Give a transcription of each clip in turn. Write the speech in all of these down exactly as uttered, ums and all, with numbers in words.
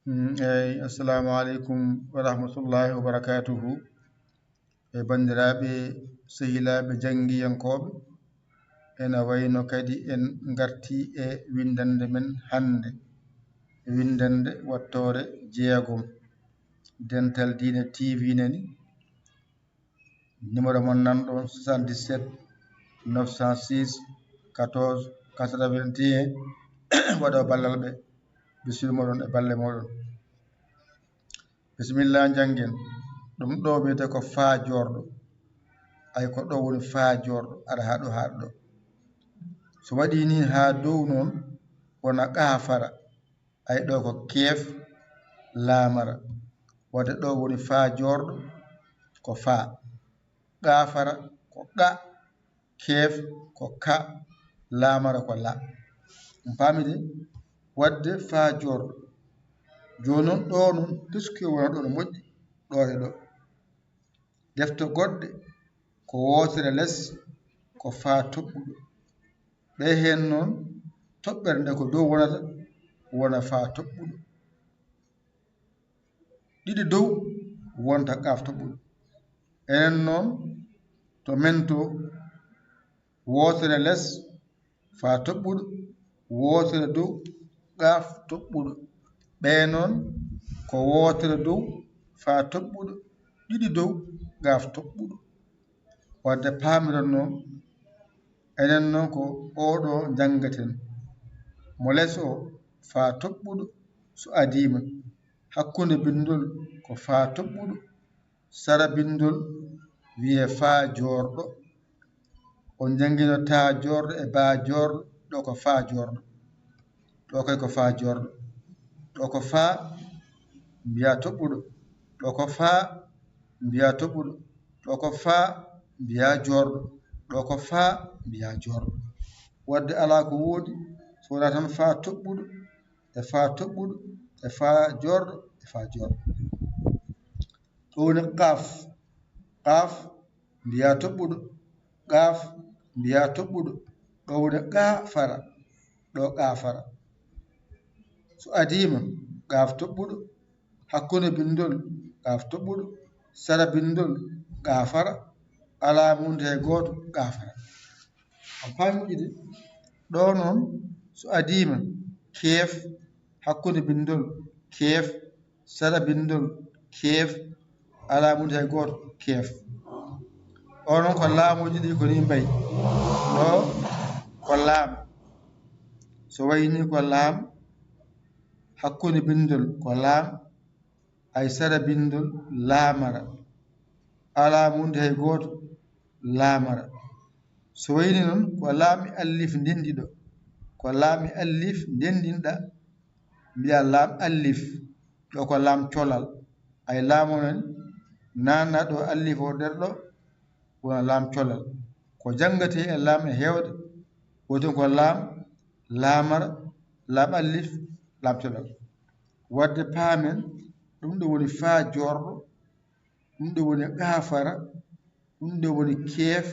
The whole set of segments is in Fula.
Mm, eyi, assalamu aleykum wa rahmatullahi wa barakatuhu. E banndiraaɓe, sehilaaɓe janngiyankooɓe, ena wayno kadi en ngartii e winndannde men hannde, winndannde wattoore jeegom. Dental Diine T V nani. Numéro mon nan ɗon, soixante-dix-sept neuf cent six quatorze quatre-vingt-un. Waɗo ballal ɓe, bisimilla moɗon e balle moɗon. Bisimilla, njanngen. Ɗum ɗo wiyetee ko faa joorɗo. Ay, ko ɗo woni faa joorɗo, aɗa haa ɗo, haa ɗo. So waɗii nii haa dow noon, wona qaafara. Ay, ɗo ko keef, laamara. Wadde ɗo woni faa joorɗo, ko faa. Qaafara ko qa, keef ko ka, laamara ko la. On paami de? Wadde faa joorɗo. Jooni noon, ɗo noon, puisque wona ɗo no moƴƴi, ɗo e ɗo. Defte goɗɗe ko wootere les, ko faa toɓɓuɗo. Ɓe heen noon, toɓɓere nde ko dow wonata, wona faa toɓɓuɗo. Ɗiɗi dow wonta qaaf toɓɓuɗo. Enen noon, to men to, wootere les, faa toɓɓuɗo, wootere dow, qaaf toɓɓuɗo. Ɓee noon ko wootere dow, faa toɓɓuɗo, ɗiɗi dow, qaaf toɓɓuɗo. Wadde paamiron noon, enen noon ko oo ɗo njanngaten. Mo les o, faa toɓɓuɗo, so adiima, hakkunde binndol ko faa toɓɓuɗo, sara binndol wiyee faa joorɗo. On njanngino taa joorɗo e baa joorɗo, ɗo ko faa joorɗo. Ɗo kay ko faa joorɗo. Ɗo ko faa mbiyaa toɓɓuɗo. Ɗo ko faa mbiyaa toɓɓuɗo. Ɗo ko faa mbiyaa joorɗo. Ɗo ko faa mbiyaa joorɗo. Wadde alaa ko woodi, so wonaa tan faa toɓɓuɗo, e faa toɓɓuɗo, e faa joorɗo, e faa joorɗo. Ɗo woni qaaf. Qaaf mbiyaa toɓɓuɗo. Qaaf mbiyaa toɓɓuɗo. Ɗo woni qaafara. Ɗo qaafara. So adiima, qaaf toɓɓuɗo. Hakkunde binndol, qaaf toɓɓuɗo. Sara binndol, qaafara. Alaa mum hay gooto, qaafara. On paami moƴƴi de? Ɗo noon, so adiima, keef, hakkunde binndol, keef, sara binndol, keef, alaa mum hay gooto, keef. O noon ko laamuuji ɗi ko nii mbayi. Ɗo ko laam. So wayi nii ko laam, hakkunde binndol ko laam, ay sara binndol laamara. Alaa mum hay gooto laamara. So wayi nii noon ko laam e allif ndenndiɗo. Ko laam e allif ndenndinɗa. Mbiyaa laam allif, ɗo ko laam colal. Ay laam o noon, naatna ɗo allif o nder ɗo, wona laam colal. Ko janngatee e laam e heewde, woodi ko laam, laamara, laam allif, laam colal. Wadde paamen, ɗum ɗo woni faa joorɗo, ɗum ɗo woni qaafara, ɗum ɗo woni keef,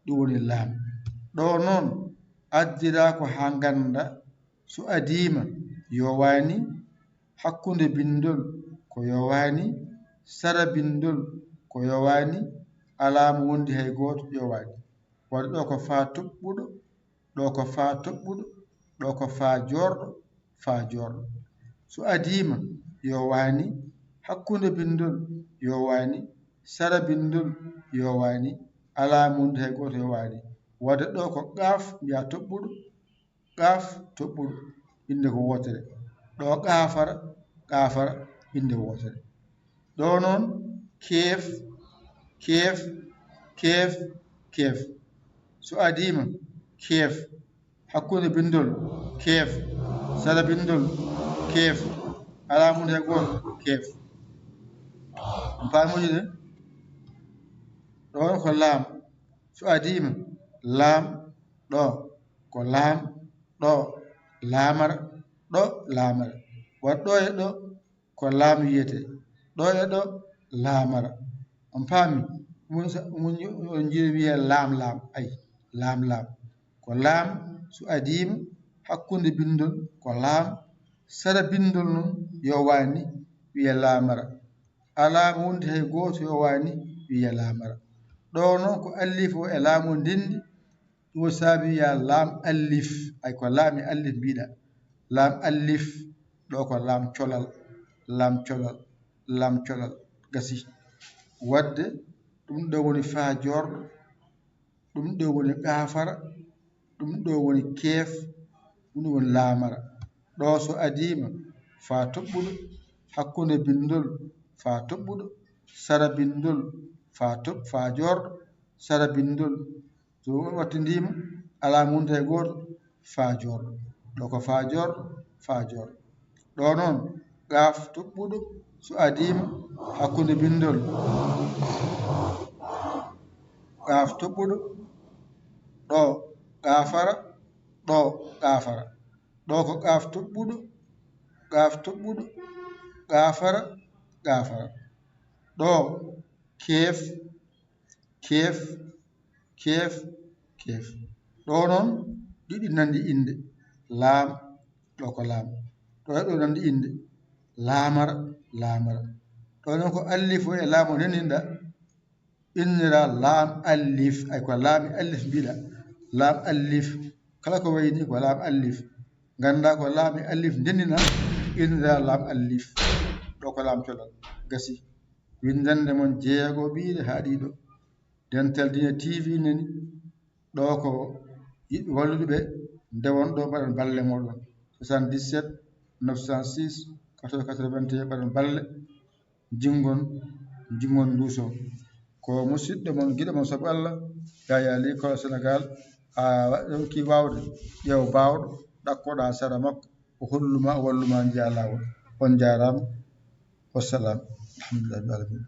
ɗum woni laam. Ɗo noon, addiraa ko haa ngannda, so adiima, yowaani, hakkunde binndol ko yowaani, sara binndol ko yowaani, alaa mo wondi hay gooto yowaani. Wadde ɗo ko faa toɓɓuɗo, ɗo ko faa toɓɓuɗo, ɗo ko faa joorɗo, faa joorɗo. So adiima, yowaani, hakkunde binndol yowaani, sara binndol yowaani, alaa mo wondi hay gooto yowaani. Wadde ɗo ko qaaf mbiyaa toɓɓuɗo, qaaf toɓɓuɗo, innde ko wootere. Ɗo qaafara, qaafara, innde wootere. Ɗo noon, keef, keef, keef, keef. So adiima, keef. Hakkunde binndol, keef. Sara binndol, keef. Alaa mum hay gooto, keef. On paami moƴƴi de? Ɗo ko laam. So adiima, laam, ɗo. Ko laam, ɗo. Laamara, ɗo, laamara. Wadde ɗo e ɗo, ko laam wiyetee. Ɗo e ɗo, laamara. On paami? Mun sa-, mun, on njii wiyee laam, laam. Ay, laam, laam. Ko laam, so adiima, hakkunde binndol, ko laam, Sara bindol noon yo waani wiya laamara. Alaa mo wondi hay gooto yo waani wiya laamara. Ɗo noon ko allif o e laam o ndenndi, ɗum saabi wiya laam allif, ay ko laam e allif mbiɗa. Laam allif, ɗo ko laam colal, laam colal, laam colal, gasi. Wadde ɗum ɗo woni faa joorɗo, ɗum ɗo woni gaafara, ɗum ɗo woni keef, ɗum woni laamara. Ɗo so adiima faa toɓɓuɗo, hakkunde bindol faa toɓɓuɗo, sara bindol faa toɓ-, faa joorɗo, sara bindol so wattindiima, alaa munta e gooto, faa joorɗo. Ɗo ko faa joorɗo, faa joorɗo. Ɗo noon, gaaf toɓɓuɗo so adiima hakkunde bindol. Gaaf toɓɓuɗo, ɗo gaafara, ɗo gaafara. Ɗo ko gaaf toɓɓuɗo, gaaf toɓɓuɗo, gaafara, gaafara. Ɗo keef, keef, keef, keef. Ɗo noon, ɗiɗi nanndi innde. Laam, ɗo ko laam. Ɗo e ɗo nanndi innde. Laamara, laamara. Ɗo noon ko allif o e laam o ndenndinɗa, innira laam allif. Ay ko laam e allif mbiɗa. Laam allif. Kala ko wayi ni ko laam allif. Ngannda ko laam e allif ndenndina, innira laam allif. Ɗo ko laam colal. Gasi. Winndannde mon jeego ɓiire haa ɗiɗo. Dental Diine T V nani. Ɗo ko yiɗɓe wallude ɓe, ndewon ɗo mbaɗon balle mooɗon. Soixante-dix-sept neuf cent six quatre-vingts quatre-vingt-un mbaɗon balle, njingon, njingon nduuson. Ko musidɗo mon, giɗo mon sabu Allah, Yaya Ly Kolo Sénégal, a waɗi ki waawde, ƴeew baawɗo, ɗakkoɗaa sara makko, o hollu ma, o wallu ma, njiyaa laawol. On njaaraama. Wassalam. Alhamdulillahi rabbil alamin.